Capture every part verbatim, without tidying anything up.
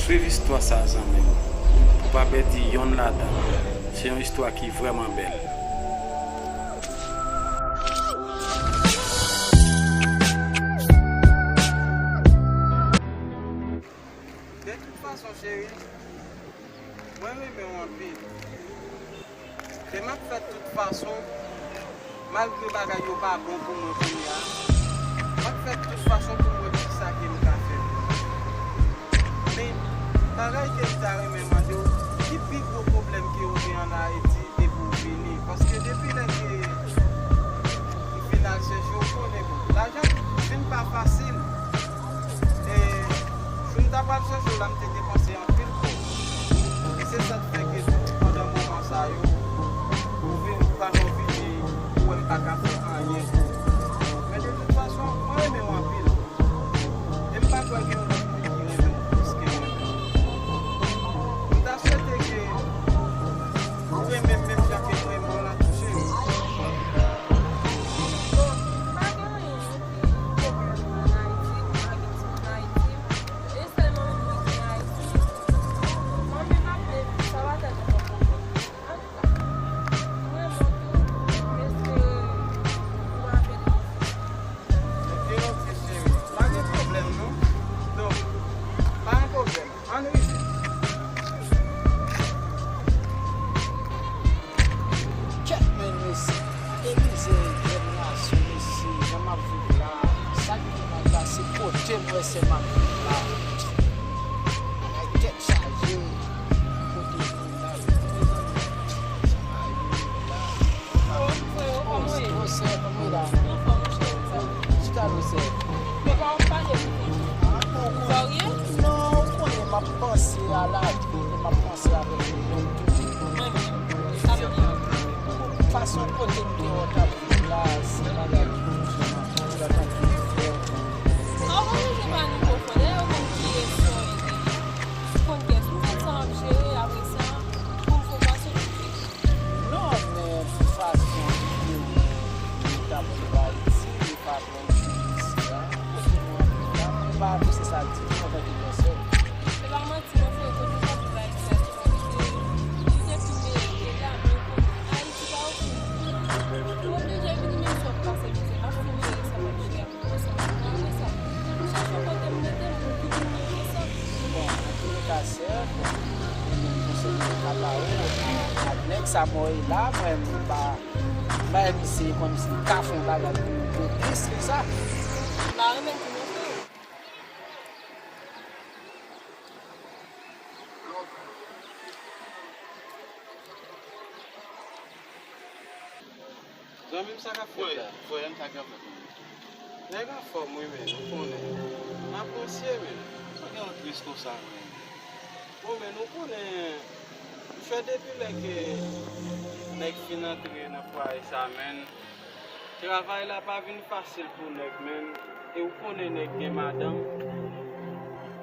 Swiv istwa sa, zanmi m, pou w pa pèdi yonn ladan yo. Se yon istwa ki vrèman bèl. De tout fason, cheri, mwen renmen w anpil. E m ap fè tout fason, malgre bagay yo pa bon pou mwen kounye a, m ap fè tout fason pou m wè kisa ke m ka fè. Men, bagay ke m ta renmen mande w, ki pi gwo pwoblèm ke w gen ann Ayiti depi w vini? Paske depi lè ke m fin al chèche, w konnen, bon, lajan vin pa fasil. E jou m ta pral chèche w la, m te depanse anpil kòb. E se sa k fè ke pandan moman sa yo, ou vin, ou pa nan vini, ou wè m pa ka fè anyen pou ou. Men de tout fason, mwen renmen w anpil. E m pa kwè gen yon lòt moun ki renmen w plis ke mwen menm. M ta swete ke ou renmen m menm jan ke m renmen w la tou, cheri. Bon, pa gen anyen, non, ki pwoblèm ann Ayiti, m pa gen timoun Ayiti. E sèlman moun mwen gen Ayiti. Mwen menm ap leve, sa pa tèlman yon pwoblèm. Antouka, m renmen w tou, m espere ou ap ede m. Ok, ok, cheri. Pa gen pwoblèm, non. Donk, pa gen pwoblèm. Ann rive. Kèt, men, mesye. E mizè, jènerasyon, mesye, jan m ap viv la, sa k pi mal la, se kote m wè sè m ap viv la. Bagay tèt chaje, kote moun la, mezanmi, jan bagay yo ye la. Oh, freo, kòman w ye? Bon, sè, kòman w ye la? Anfòm, monchè, sa. Chita non, sè. Men pa w pale pou kont ou. Sa w ye? Non, ou konnen m ap panse a lavi, m ap panse avèk yon nonm tou. Mwen menm, sa menm jan. Fason kote m te wè w t ap viv la, se bagay ki touche m anpil, m t ap anpil frè. Sa w pa bezwen pa nivo frè, dayè ou konn kiyès sa w ye. Ou konn kiyès ou, m konn sa m ap jere, apre sa, pou m fè w pase tout. Non, men pou fason ke ou t ap viv Ayiti, li pa bon isi a, kote nou ap viv la, mwen pa apresye sa ditou antanke pèsòn. Se pa manti non, frè, kote w t ap viv Ayiti a, se pa mete li te pi meyè ke la, men ou konnen Ayiti pa osi. Ou oblije vini, menm si w ap pase mizè, m ap fin jere sa m ap jere a. Bon, antouleka, sè, bon, mwen menm konsèy mwen ka ba ou, ak nèg sa mwen ye la, mwen, m pa, m pa menm eseye kòmsi m ka fè yon bagay pou, pou plis ke sa. M pa renmen di non, frè. Zanmi m, sa k ap fèt la? Frè m, sa k ap fèt? Nèg anfòm wi, men, ou konnen. M apresye, men. Sa gen yon tris konsa, men? Bon, men, ou konnen, m fè depi lè ke nèg fin antre nan fwaye sa, men, travay la pa vin fasil pou nèg, men, e ou konnen nèg gen madanm.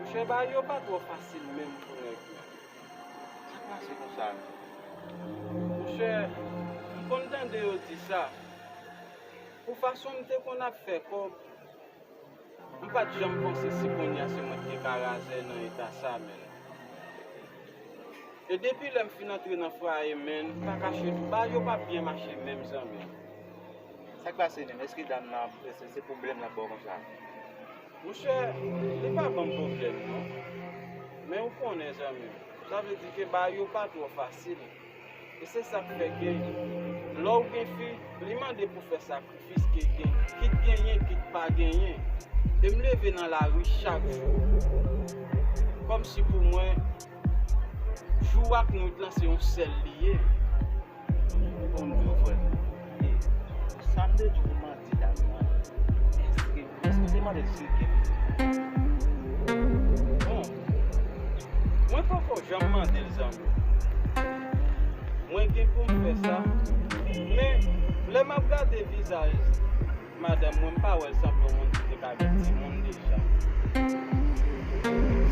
M fè bagay yo pa twò fasil menm pou nèg, men. Sa k pase konsa? Monchè, m konn tande yo di sa. Pou fason m te konn ap fè kòb, m pa t janm panse si kounye a se mwen ki te ka razè nan eta sa, men. E depi lè m fin antre nan fwaye, men, m pa kache tou, bagay yo p ap byen mache menm, zanmi m. Sa k pase menm? Èske dam nan, se, se pwoblèm l ap ba w konsa? Monchè, li pa ban m pwoblèm, non. Men ou konnen, zanmi m, sa vle di ke bagay yo pa twò fasil. E se sa k fè ke lè w gen fi, li mande pou w fè sakrifis ke gen, kit genyen, kit pa genyen. E m leve nan lari chak jou. Kòmsi pou mwen, jou ak nwit lan se yon sèl li ye. Bon, m di w, frè m, e sa m te di w pou m mande dam nan, èske, èske w te mande l si l gen fi? Bon, mwen poko janm mande l, zanmi. Mwen gen pou m fè sa, men lè m ap gade vizaj madanm mwen, m pa wè l sanble yon moun ki te ka gen timoun deja.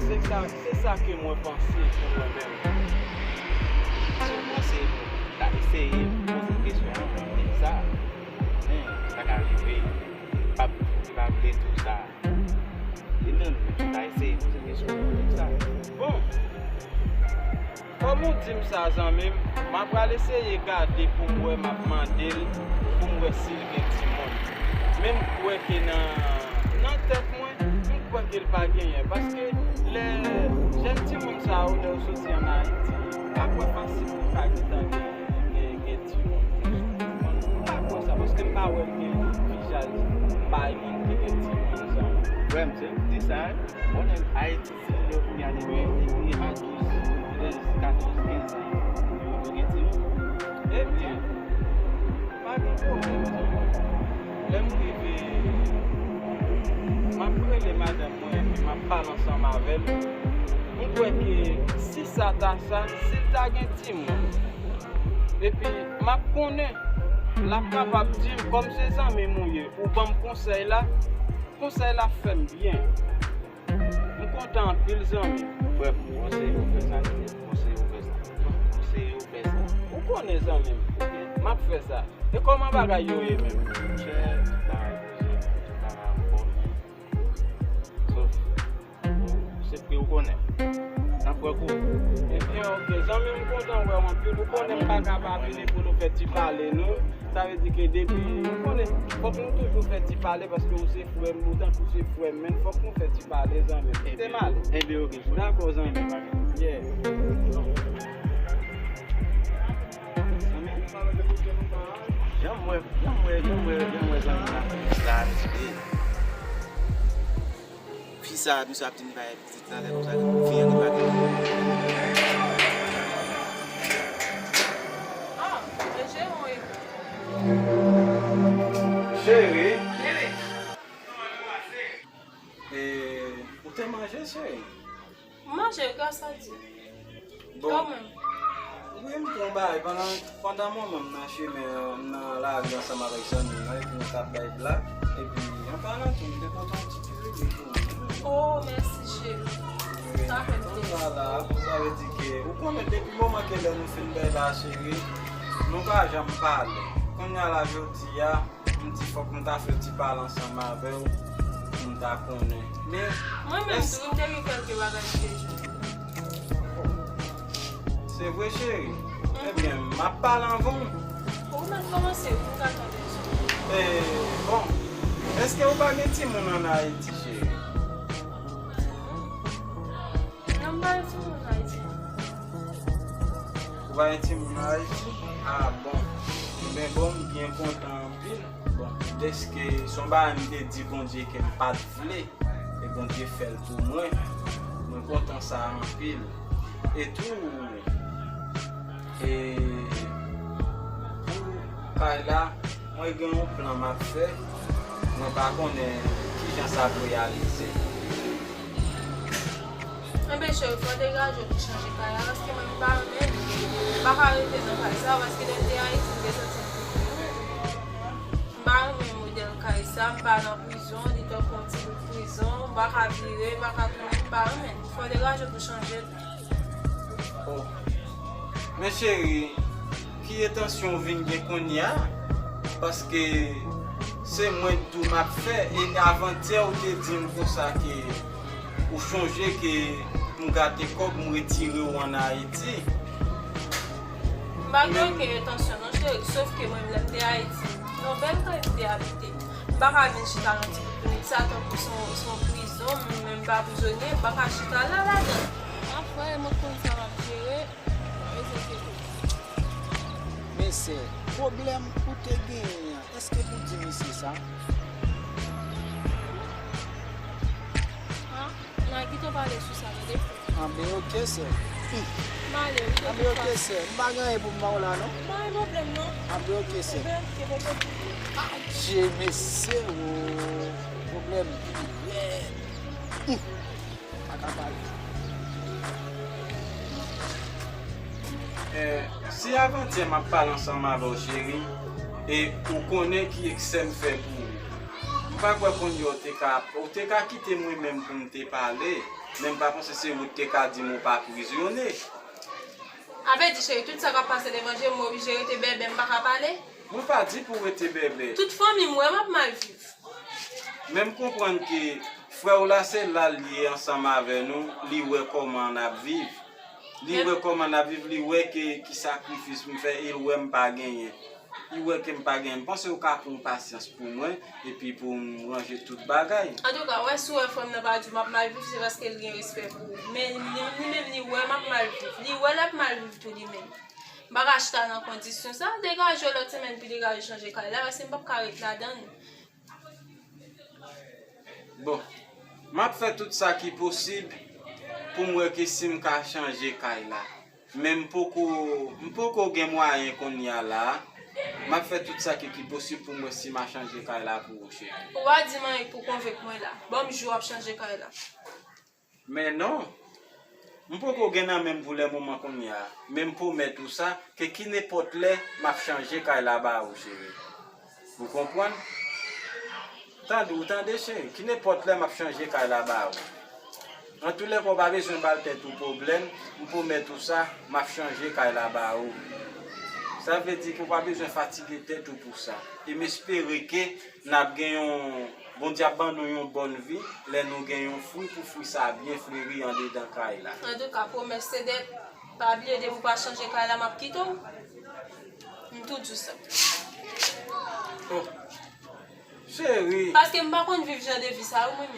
Se sa, se sa ke mwen panse pou mwen menm. Si w panse, ta eseye poze kesyon an pou m di sa. Men, sa ka rive, li pa, li pa vle di w sa. Li menm, ta eseye poze kesyon an pou m di sa. Bon, Kòm ou di m sa, zanmi m, m a pral eseye gade pou m wè, m ap mande l pou m wè si l gen timoun. Men m kwè ke nan, nan tèt mwen, m kwè ke l pa genyen. Paske lè jèn timoun sa yo, lè yo soti ann Ayiti, m pa kwè fasil pou yo ka gentan gen, gen, gen timoun. M pa kwè sa, paske m pa wè l gen vizaj bay moun ki gen timoun, zanmi. Frè m, se ou k di sa, wi. Bon, nèg Ayiti, si yo vini a depi, depi a douz, trèz, katòz, kenz an, yo, yo gen timoun. Ebyen, pa gen pwoblèm, zanmi. Lè m rive, m ap rele madanm mwen, epi m ap pale ansanm avè l. M kwè ke si sa ta sa, si l ta gen timoun, epi m ap konnen, l ap kapab di m, kòm se zanmi m ou ye, ou ban m konsèy la, konsèy la fè m byen. M kontan anpil, zanmi. Frè m, konseye w fè sa, konseye w fè sa. Konseye w fè sa. Ou konnen, zanmi m, m ap fè sa. E kòman bagay yo ye menm? Monchè, bagay yo se, bagay yo fò, men. Sof, se pri w konnen. N ap wè kou. Ebyen, oke. Zanmi m, kontan wè w anpil. Ou konnen m pa ka pa vini pou nou fè ti pale, non. Sa vle di ke depi, ou konnen, fòk nou toujou fè ti pale, paske ou se frè m, ou tankou se frè m, men fòk nou fè ti pale, zanmi m. Kite m ale. Ebyen, oke, frè. Dakò, zanmi m. Yeah. Janm wè, janm wè, janm wè, janm wè zanmi m la, la, mesye. Fi sa, misye ap di m bay pitit la, lè konsa, fi an li pa gen. Ah, e Jeron e. Cheri. Bebe. E, ou te manje, cheri? M manje, gras a Dye. Bon. Wi, m te yon bagay. Pandan, pandan moman m nan chimen an, m nan lari ansanm avèk zanmi m nan, epi nou t ap bay blag. Epi, an palan tou, m te pote yon ti pirigri pou ou. Oh, mèsi, cheri. Wi. Sa fè m plezi. Vwala, sa vle di ke, ou konnen, depi moman ke lè nou fin bèy la, cheri, nou pa janm pale. Kounye a la, jodi a, m di fòk m ta fè ti pale ansanm avè w pou m ta konnen. Men, mwen menm tou, m te gen kèlke bagay m te jwenn. Se vre, cheri? Ebyen, m ap pale anvan w. Ou mèt kòmanse, pou m ka tande w. E, bon, èske ou pa gen timoun ann Ayiti, cheri? Non, m pa gen timoun Ayiti. Ou pa gen timoun Ayiti? Ah, bon. Ebyen, bon, m byen kontan anpil. Bon, dèske se yon bagay m te di Bondye ke m pa t vle, e Bondye fè l pou mwen. Mwen kontan sa anpil. E tou, e pou kay la, mwen gen yon plan m ap fè. Mwen pa konnen kijan sa ap reyalize. Enben, cheri, fò w degaje w pou chanje kay la, paske mwen, m pa renmen l. M pa ka rete nan kay sa, paske lè m te Ayiti, m te santi m pi byen. M pa renmen modèl kay sa, m pa nan prizon, li tankou yon ti bout prizon, m pa ka vire, m pa ka tounen, m pa renmen l. Fò w degaje w pou chanje l. Oh. Men cheri, ki entansyon w vin gen kounye a? Paske se mwen k di w m ap fè, e avantyè ou te di m konsa ke ou chonje ke m gate kòb m retire w ann Ayiti. M pa gen okenn entansyon non, cheri, sof ke mwen menm lè m te Ayiti, yon bèl kay m te abite. M pa ka vin chita nan ti bout sa tankou se yon, se yon prizon, mwen menm m pa prizonye, m pa ka chita la ladan. Anfen, mwen konn sa m ap jere, mwen bezwen kite. Men sè, pwoblèm ou te genyen an, èske ou di misye sa? An, n a gentan pale sou sa, tande frè. Anben, oke, sè. M ale, wi, de tout fason. Anben, oke, sè. M pa gen anyen pou m ba w la, non. Pa gen pwoblèm, non. Anben, oke, sè. Anben, oke, bebe. Adje, mesye, o. Pwoblèm pi rèd. Hum. Pa ka pale. Eh, si avantyè m ap pale ansanm avè w, cheri, e ou konnen ki eksè m fè pou ou, m pa kwè kounye a w te ka, ou te ka kite m wi menm pou m te pale, men m pa panse se ou ki te ka di m ou pa prizonye. A vle di, cheri, tout sa k ap pase devan je m, m oblije rete bèbè, m pa ka pale? Mwen pa di pou w rete bèbè. Tout fanmi m wè m ap mal viv. Men m konprann ke frè w la se la l ye ansanm avè nou, li wè kòman n ap viv. Li wè kòman n ap viv, li wè ke ki sakrifis m fè e l wè m pa genyen. Li wè ke m pa genyen. M panse ou ka pran pasyans pou mwen epi pou m ranje tout bagay. Antouka, wè si w wè frè m nan pa di w m ap mal viv, se paske l gen respè pou ou. Men li, li menm, li wè m ap mal viv. Li wè l ap mal viv tou li menm. M pa ka chita nan kondisyon sa. Degaje w lòt semèn pou degaje chanje kay la, paske m p ap ka ret ladan l. Bon, m ap fè tout sa ki posib pou m wè ke si m ka chanje kay la. Men m poko, m poko gen mwayen kounye a la. M ap fè tout sa ki, ki posib pou m wè si m a chanje kay la pou ou, cheri. Ou pa di m anyen pou konvenk mwen la. Ban m jou w ap chanje kay la. Men non, m poko gen nan men m pou lè moman kounye a. Men m pwomèt ou sa, ke ki nenpòt lè, m ap chanje kay la ba ou, cheri. Ou konprann? Tande, ou tande, cheri? Ki nenpòt lè, m ap chanje kay la ba ou. Antoulèka, ou pa bezwen ba tèt ou pwoblèm, m pwomèt ou sa, m ap chanje kay la ba ou. Sa vle di ke ou pa bezwen fatige tèt ou pou sa. E m espere ke n ap gen yon, Bondye ap ban nou yon bòn vi, lè nou gen yon fwi pou fwi sa byen fleri andedan kay la. Antouka, pwomès se dèt. Pa bliye, depi w pa chanje kay la, m ap kite w. M tou di w sa. Oh. Cheri. Paske m pa konn viv jan de vi sa yo, mwen menm.